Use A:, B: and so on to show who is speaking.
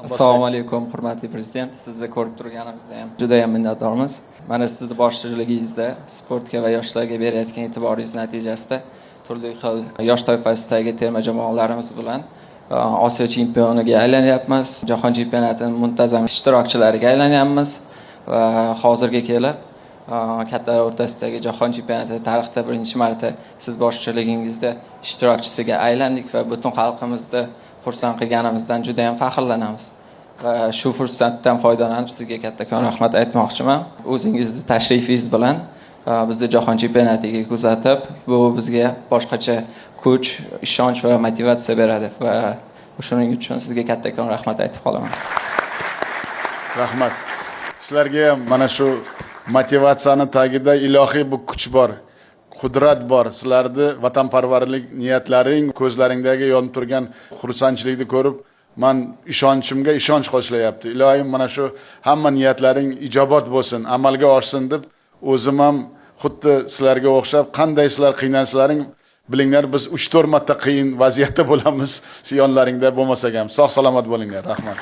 A: Assalomu alaykum, hurmatli prezident. Sizni ko'rib turganimizda ham juda ham minnatdormiz. Mana sizni boshchiligingizda sportga va yoshlarga berayotgan e'tiboringiz natijasida turli xil yosh toifasidagi terma jamoalarimiz bilan Osiyo chempioniga aylanyapmiz, jahon chempionatining muntazam ishtirokchilariga aylanyapmiz va hozirga kelib kattalar o'rtasidagi jahon chempionatida tarixda birinchi marta siz boshchiligingizda ishtirokchisiga aylandik va butun xalqimizni xursand qilganimizdan juda ham faxrlanamiz. Va shu fursatdan foydalanib sizga kattakon rahmat aytmoqchiman. O'zingizni tashrifingiz bilan bizni jahon chempionatiga kuzatib, bu bizga boshqacha kuch, ishonch va motivatsiya beradi va shuning uchun sizga kattakon rahmat aytib qolaman.
B: Rahmat. Sizlarga ham. Mana shu motivatsiyani tagida ilohiy bu kuch bor, qudrat bor. Sizlarni vatanparvarlik niyatlaring, ko'zlaringdagi yonib turgan xursandchilikni ko'rib, man ishonchimga ishonch qo'shilyapti. Ilohim, mana shu hamma niyatlaring ijobat bo'lsin, amalga oshsin deb o'zim ham xuddi sizlarga o'xshab, qanday sizlar qiynalsalaring, bilinglar, biz 3-4 marta qiyin vaziyatda bo'lamiz yonlaringda bo'lmasak ham. Sog' salomat bo'linglar, rahmat.